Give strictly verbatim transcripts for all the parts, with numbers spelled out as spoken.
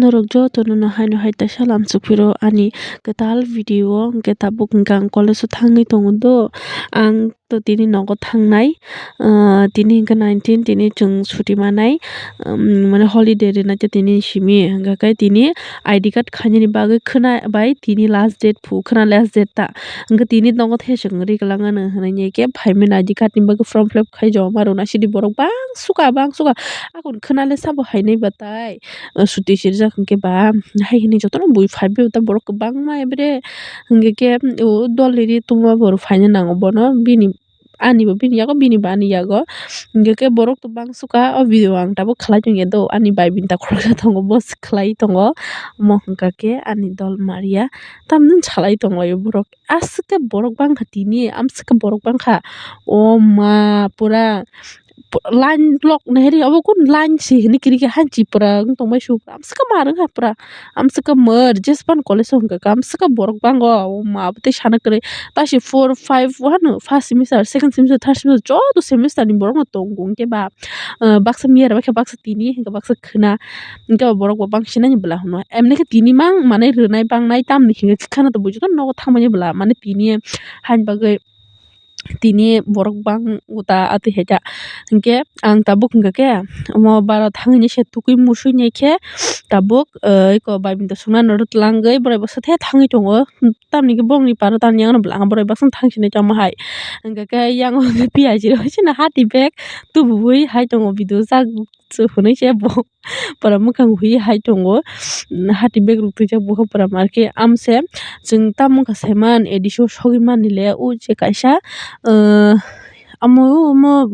Norok jotono no haino hai ta salam sukphiro ani kwtal video o, hwnkhe tabuk hwnkhe ang college o thangwi tongo do. Ang to tini nogo thangnai, ah, tini hwnkhe nineteen, tini chwng suti manai, um, mane holiday rwna khe tini simi, hwnkhe tini I D card khainani bagwi khwna bai tini last date phu, khwna last date ta. Hwnkhe tini nogo theswk wngwi kwlangano hwnwi khe phaimani I D card ni bagwi form fill up khai joma rwna sidi borok bangsuka, bangsuka. Akon khwnale sabo hainai batai, o, suti sirjak hwnkhe ba, hai hwnwi jotono bui phaibai ta borok kwbangma ebre hwnkhe khe, o, dol riri tongma borok phaina nango bono bini, ani bo bini yago, bini bo ani yago. Hwnkhe khe borok to bangsuka o video ang tabuk khlai tongya do, ani bai bini ta khoroksa tongo, bo se khlai tongo. Omo hwnkha khe ani dol maria tamni salai tonglaio borok, aswk khe borok bangkha tini, amswk khe borok bangkha. O ma pura line block naheri obo kun line si hini kiri khe hanchi pura wng tongmai su amswk mar wngkha pura amswk mar jespan college o hwnkha khe amswk borok bango o ma abo tei sana kwrwi taisi four five wano first semester second semester third semester joto semester ni borok no tongo hwnkhe ba baksa miya rwbaikha baksa tini hwnkhe baksa khwna hwnkhe borok bo bangsinani bwla hwno emni khe tini mang manai rwnai bangnai tamni hwnkhe khwna to bujo nogo thangmani bwla mane tini hain bagwi. Tini borok bang uta atwi hai ta. Hinkhe ang tabuk hwnkha khe omo bara thangwi se tukui musui nai khe tabuk, eh, eko bai bini songna no twlangwi borok baksa the thangwi tongo. Tamni khe bongni paro tamni yang no bwla borok baksa thang sinai tongma hai. Hwnkha khe yang o khe P I C rok sini hati bag tubuwi hai tongo video jak. Chwng hwnwi se bo pura mwkhang hui hai tongo. Hati bag rok twijak bo pura mar khe amse chwng tamo wngkha saiman A D C o sogwi mani le o je kaisa, ah, amo omo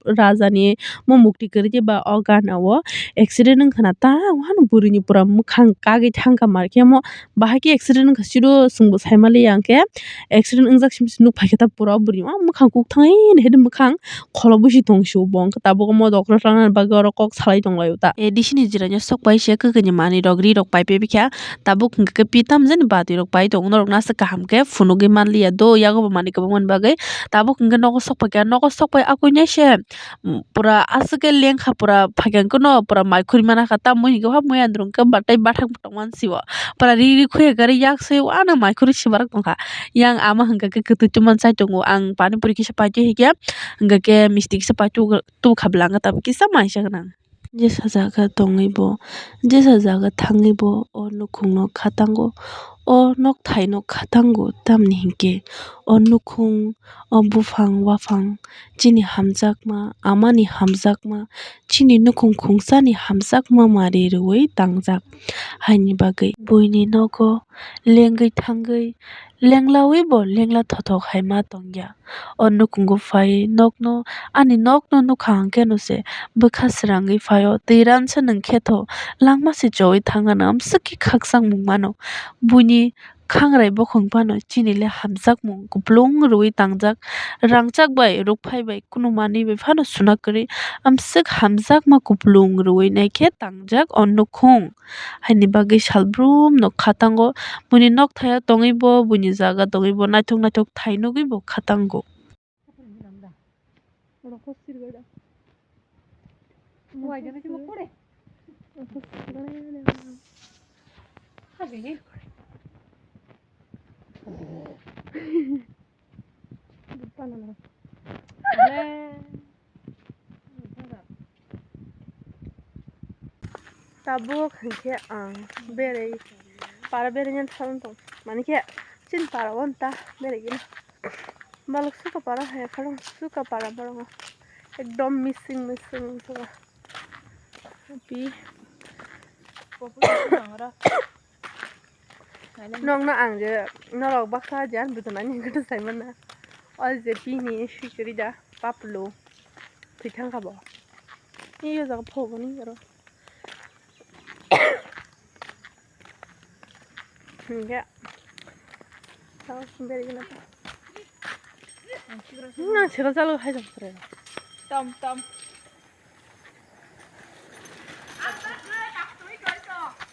raja ni mo mukti kwrwi ba o gana o accident wngkha na ta wngkha na bwrwi ni pura mwkhang kagwi thangkha mar khe omo bahai khe accident wngkha siro chwng bo sai maliya hwnkhe accident wngjak simi se nuk phai khe ta pura o bwrwi o mwkhang kuk thangwi hai mwkhang kholo busi tong si o bo hwnkhe tabuk omo doctor rwna bagwi oro kok salai tong lai o ta. A D C ni jwraino sok pai se kwkwi ni manwi rok ri rok pai pai bikha tabuk hwnkhe pi tam jani batwi rok pai tongo norok no aswk kaham khe phunugwi manliya do yago bo manwi kwbangma ni bagwi tabuk hwnkhe nogo sok pai kha nogo sok pai akui nai se pura aswk khe lengkha pura phaikhe hwnkhe no pura mai khurui mana kha tamoni hwnkhe mui andrung khe batai bathang tongma si o pura ri ri khuya gari yak se uanw mai khurui sibarok tongkha. Yang ama hwnkha khe kwtwi tongmani chai tongo ang pani puri kisa paitwi hwnkhe hwnkha khe misti kisa paitwi tubukha bwla wngkha tabuk kisa maisa gwnang. Jesa jaga tongwi bo jesa jaga thangwi bo o nukhungno khatango o nokthai no khatango tamni hinkhe o nukhung o buphang waphang chini hamjakma amani hamjakma chini nukhung khungsani hamjakma mari rwui tangjak. Haini bagwi buini nogo lengwi thangwi lenglawi bo lengla thothok hai ma tongya. O nukhungo phai nokno ani nokno nukha hwnkhe no se bwkha srangwi phaio twi ransa nwng khetho langma se chowi thangna no amswk khe khakchangmung mano. Buini khangrai bokhong phano chini le hamjakmung kupulung rwui tangjak rangchak bai rukphai bai kunu manwi bai phano suna kwrwi amswk hamjakma kupulung rwui naikhe tangjak o nukhung. Haini bagwi salbrum no khatango buini nokthai o tongwi bo buini jaga tongwi bo naithok naithok thai nugwi bo khatango. Tabuk hinkhe ang berei para berei nani thang tong mani khe chini para o ta berei gini balok suka para hai khorang suka para borok ekdom mising mising suka pi. Nokno ang je norok baksa je ani butonani hwnkhe sai mano. O je pini swijori da paplo thwi thangkha bo. Ni yo jaga phoboni aro. Hingga. Tao semberi gina ta. Nang sero jalo hai jam sero. Tam tam.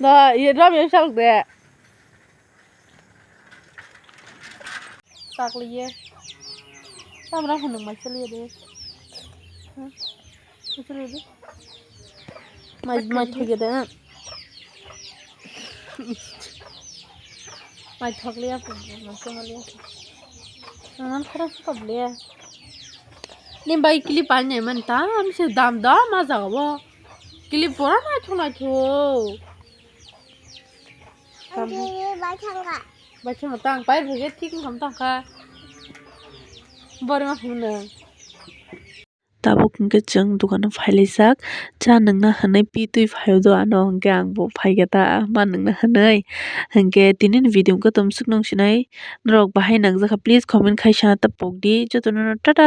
Da, ye ram ye sal de. Takliye. Tam ram hunung mai saliye de. Mai mai thoge de. Mai thok liya, mai thok liya. Nanan khara khara liya. Ni bai clip painai man tam se dam dam ma jaga bo. Clip pora nai thok nai thok. Tam. Bai thang ka. Bai thang tang pai bhege thik ngam tang ka. Bor ma hunu. Tabuk hwnkhe chwng dukano phailaijak, cha nwngna hwnwi pi twi phaio do ano, hwnkhe ang bo phaikha ta ma nwngna hwnwi. Hwnkhe tini ni video hwnkhe tong swk nung sinai, norok bahai nangjakha please comment khai sana ta pokdi, jotono no tata.